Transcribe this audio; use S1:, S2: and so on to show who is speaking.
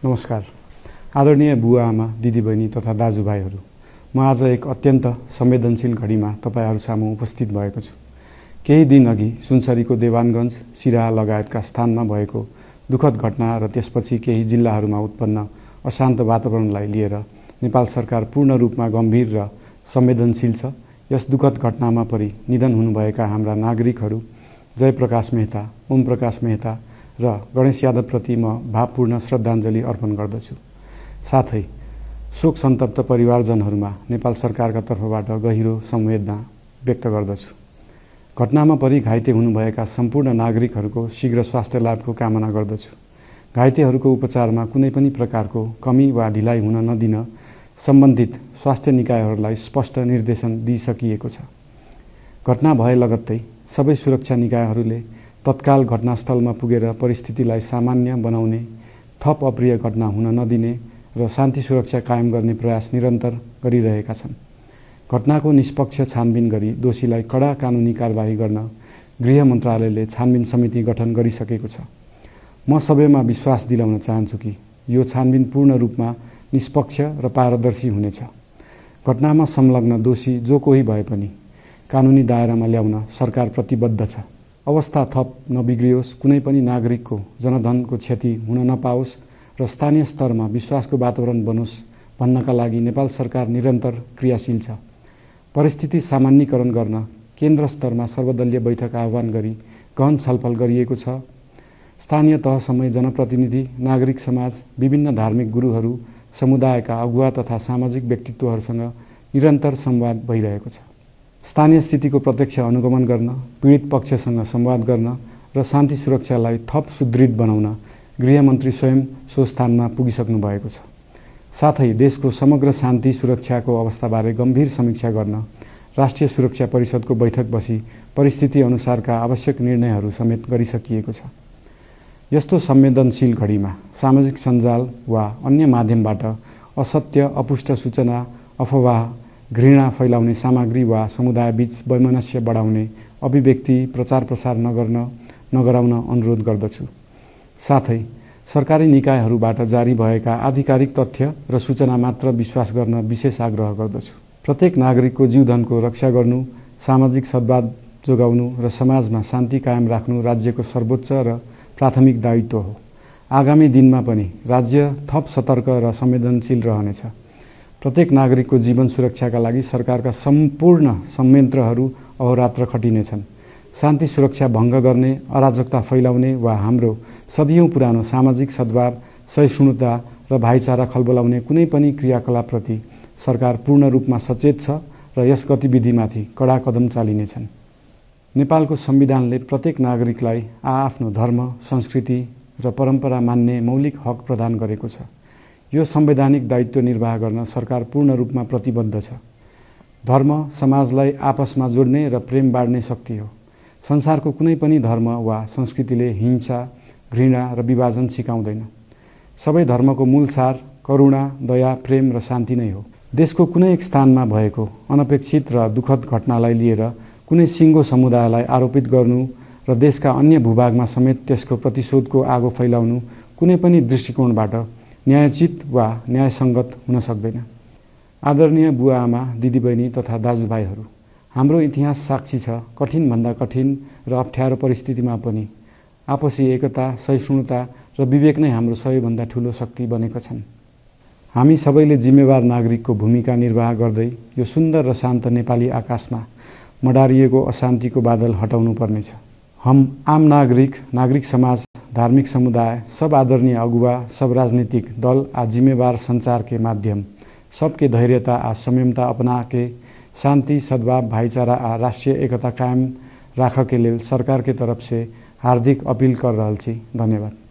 S1: नमस्कार। आदरणीय बुवा आमा, दिदीबहिनी तथा दाजुभाइहरू, म आज एक अत्यन्त संवेदनशील घडीमा तपाईहरू सामु उपस्थित भएको छु। केही दिन अघि सुनसरीको देवानगञ्ज, सिराहा लगायतका स्थानमा भएको दुःखद घटना र त्यसपछि केही जिल्लाहरूमा उत्पन्न अशान्त वातावरणलाई लिएर नेपाल सरकार पूर्ण रूपमा गम्भीर र संवेदनशील छ। यस दुःखद घटनामा परि निधन हुनुभएका हाम्रा नागरिकहरू जयप्रकाश मेहता, ओम प्रकाश मेहता र गणेश यादवप्रति म भावपूर्ण श्रद्धाञ्जली अर्पण गर्दछु। साथै शोक सन्तप्त परिवारजनहरूमा नेपाल सरकारका तर्फबाट गहिरो संवेदना व्यक्त गर्दछु। घटनामा परि घाइते हुनुभएका सम्पूर्ण नागरिकहरूको शीघ्र स्वास्थ्य लाभको कामना गर्दछु। घाइतेहरूको उपचारमा कुनै पनि प्रकारको कमी वा ढिलाइ हुन नदिन सम्बन्धित स्वास्थ्य निकायहरूलाई स्पष्ट निर्देशन दिइसकिएको छ। घटना भए लगत्तै सबै सुरक्षा निकायहरूले तत्काल घटनास्थलमा पुगेर परिस्थितिलाई सामान्य बनाउने, थप अप्रिय घटना हुन नदिने र शान्ति सुरक्षा कायम गर्ने प्रयास निरन्तर गरिरहेका छन्। घटनाको निष्पक्ष छानबिन गरी दोषीलाई कडा कानुनी कारबाही गर्न गृह मन्त्रालयले छानबिन समिति गठन गरिसकेको छ। म सबैमा विश्वास दिलाउन चाहन्छु कि यो छानबिन पूर्ण रूपमा निष्पक्ष र पारदर्शी हुनेछ। घटनामा संलग्न दोषी जो कोही भए पनि कानुनी दायरामा ल्याउन सरकार प्रतिबद्ध छ। अवस्था थप नबिग्रियोस्, कुनै पनि नागरिकको जनधनको क्षति हुन नपाओस् र स्थानीय स्तरमा विश्वासको वातावरण बनोस् भन्नका लागि नेपाल सरकार निरन्तर क्रियाशील छ। परिस्थिति सामान्यीकरण गर्न केन्द्र स्तरमा सर्वदलीय बैठक आह्वान गरी गहन छलफल गरिएको छ। स्थानीय तहसम्मै जनप्रतिनिधि, नागरिक समाज, विभिन्न धार्मिक गुरुहरू, समुदायका अगुवा तथा सामाजिक व्यक्तित्वहरूसँग निरन्तर संवाद भइरहेको छ। स्थानीय स्थितिको प्रत्यक्ष अनुगमन गर्न, पीडित पक्षसँग संवाद गर्न र शान्ति सुरक्षालाई थप सुदृढ बनाउन गृहमन्त्री स्वयं सो स्थानमा पुगिसक्नु भएको छ। साथै देशको समग्र शान्ति सुरक्षाको अवस्थाबारे गम्भीर समीक्षा गर्न राष्ट्रिय सुरक्षा परिषदको बैठक बसी परिस्थिति अनुसारका आवश्यक निर्णयहरू समेत गरिसकिएको छ। यस्तो संवेदनशील घडीमा सामाजिक सञ्जाल वा अन्य माध्यमबाट असत्य, अपुष्ट सूचना, अफवाह, घृणा फैलाउने सामग्री वा समुदायबीच वैमनस्य बढाउने अभिव्यक्ति प्रचार प्रसार नगराउन अनुरोध गर्दछु। साथै सरकारी निकायहरूबाट जारी भएका आधिकारिक तथ्य र सूचना मात्र विश्वास गर्न विशेष आग्रह गर्दछु। प्रत्येक नागरिकको जीवधनको रक्षा गर्नु, सामाजिक सद्भाव जोगाउनु र समाजमा शान्ति कायम राख्नु राज्यको सर्वोच्च र प्राथमिक दायित्व हो। आगामी दिनमा पनि राज्य थप सतर्क र संवेदनशील रहनेछ। प्रत्येक नागरिकको जीवन सुरक्षाका लागि सरकारका सम्पूर्ण संयन्त्रहरू अहोरात्र खटिनेछन्। शान्ति सुरक्षा भङ्ग गर्ने, अराजकता फैलाउने वा हाम्रो सदियौं पुरानो सामाजिक सद्भाव, सहिष्णुता र भाइचारा खलबलाउने कुनै पनि क्रियाकलापप्रति सरकार पूर्ण रूपमा सचेत छ र यस गतिविधिमाथि कडा कदम चालिनेछन्। नेपालको संविधानले प्रत्येक नागरिकलाई आआफ्नो धर्म, संस्कृति र परम्परा मान्ने मौलिक हक प्रदान गरेको छ। यो संवैधानिक दायित्व निर्वाह गर्न सरकार पूर्ण रूपमा प्रतिबद्ध छ। धर्म समाजलाई आपसमा जोड्ने र प्रेम बाँड्ने शक्ति हो। संसारको कुनै पनि धर्म वा संस्कृतिले हिंसा, घृणा र विभाजन सिकाउँदैन। सबै धर्मको मूल सार करुणा, दया, प्रेम र शान्ति नै हो। देशको कुनै एक स्थानमा भएको अनपेक्षित र दुःखद घटनालाई लिएर कुनै सिङ्गो समुदायलाई आरोपित गर्नु र देशका अन्य भूभागमा समेत त्यसको प्रतिशोधको आगो फैलाउनु कुनै पनि दृष्टिकोणबाट न्यायोचित वा न्यायसङ्गत हुन सक्दैन। आदरणीय बुवा आमा, दिदीबहिनी तथा दाजुभाइहरू, हाम्रो इतिहास साक्षी छ कठिनभन्दा कठिन र अप्ठ्यारो परिस्थितिमा पनि आपसी एकता, सहिष्णुता र विवेक नै हाम्रो सबैभन्दा ठूलो शक्ति बनेका छन्। हामी सबैले जिम्मेवार नागरिकको भूमिका निर्वाह गर्दै यो सुन्दर र शान्त नेपाली आकाशमा मडारिएको अशान्तिको बादल हटाउनु पर्नेछ। हम आम नागरिक समाज, धार्मिक समुदाय, सब आदरणीय अगुवा, सब राजनीतिक दल आ जिम्मेवार संचार के माध्यम सबके धैर्यता आ संयमता अपना के शांति, सद्भाव, भाईचारा आ राष्ट्रीय एकता कायम राख के लेल सरकार के तरफ से हार्दिक अपील कर रहल छी। धन्यवाद।